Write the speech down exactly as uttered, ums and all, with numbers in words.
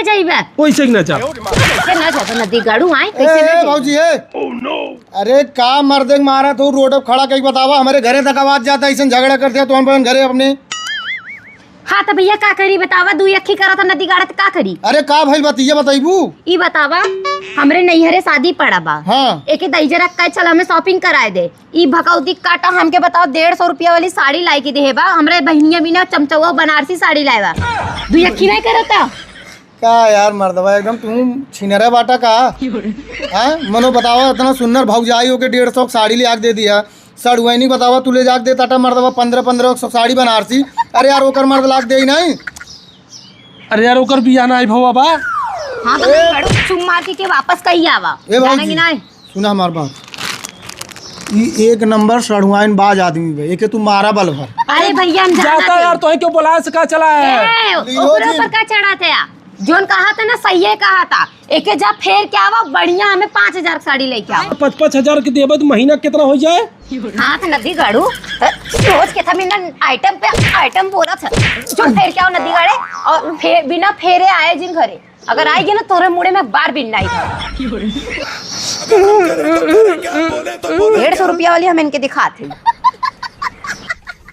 जाइबा? ओइसे ही ना जा। कैसे ना जाबा नदीगाड़ू, आए? कैसे ए, ना जाइबा? भौजी, ए। अरे का मर्दे के मारा तू, रोड पे खड़ा कई बतावा, हमरे घरे तक आवाज जाता, ऐसन झगड़ा करते हैं तो हम अपन घरे अपने। हाँ, तो भैया का करी बतावा, दुई अखी करत नदीगाड़त का करी? अरे का भइल बात, ये बताइबू? ई बतावा, हमरे नैहरे शादी पड़ा बा। हाँ। एके दईजरा कहे चल हमें shopping कराए दे। ई भकौती काटा हमके बतावा, डेढ़ सौ रुपया वाली साड़ी लाई के देहे बा, हमरे बहिनिया बिना चमचौआ बनारसी साड़ी लाए बा। दुई अखी नहीं करता। का यार मर्दवा, एकदम तू छिनरा बाटा का? हाँ, मनो बतावा, इतना सुन्नर भौजाई होके डेढ़ सौ के साड़ी ले आके दे दिया। सड़ुआइनी बतावा, तू ले जाके दे ताटा मर्दवा, पन्द्रह पन्द्रह सौ साड़ी बनारसी। अरे यार, ओकर मर्द लाग दे ही नहीं। अरे यार, ओकर बियाह ना आई भवा बा। हाँ, तो ए! बड़ू चुम मार के, के वापस कही आवा। ए जाना भौजी, कि नहीं? सुना हमार बात। ई एक नंबर सड़ुआइन बाज आदमी बे, एके तू मारा बल भर। अरे भैया, हम जाता जानत है। यार, तोहे क्यों बुलाए से का चला है? ए, लियो ओकरे जी। ऊपर का चढ़ा थे? जोन कहा था ना, सही है कहा था। एके जा फेर के आवा, बढ़िया हमें पाँच हजार के साड़ी लेके आवा। पाँच, पाँच हजार के देबे तो महीना कितना हो जाए? हाथ नदीगाड़ू, रोज के था बिना item पे item बोलत है। जो फेर के आवा नदीगाड़े, और फेर, बिना फेरे आए जिन घरे। अगर आई गए ना तोरे मुड़े में बार बिन नहीं। डेढ़ सौ रुपया वाली हम इनके दिखाते हैं।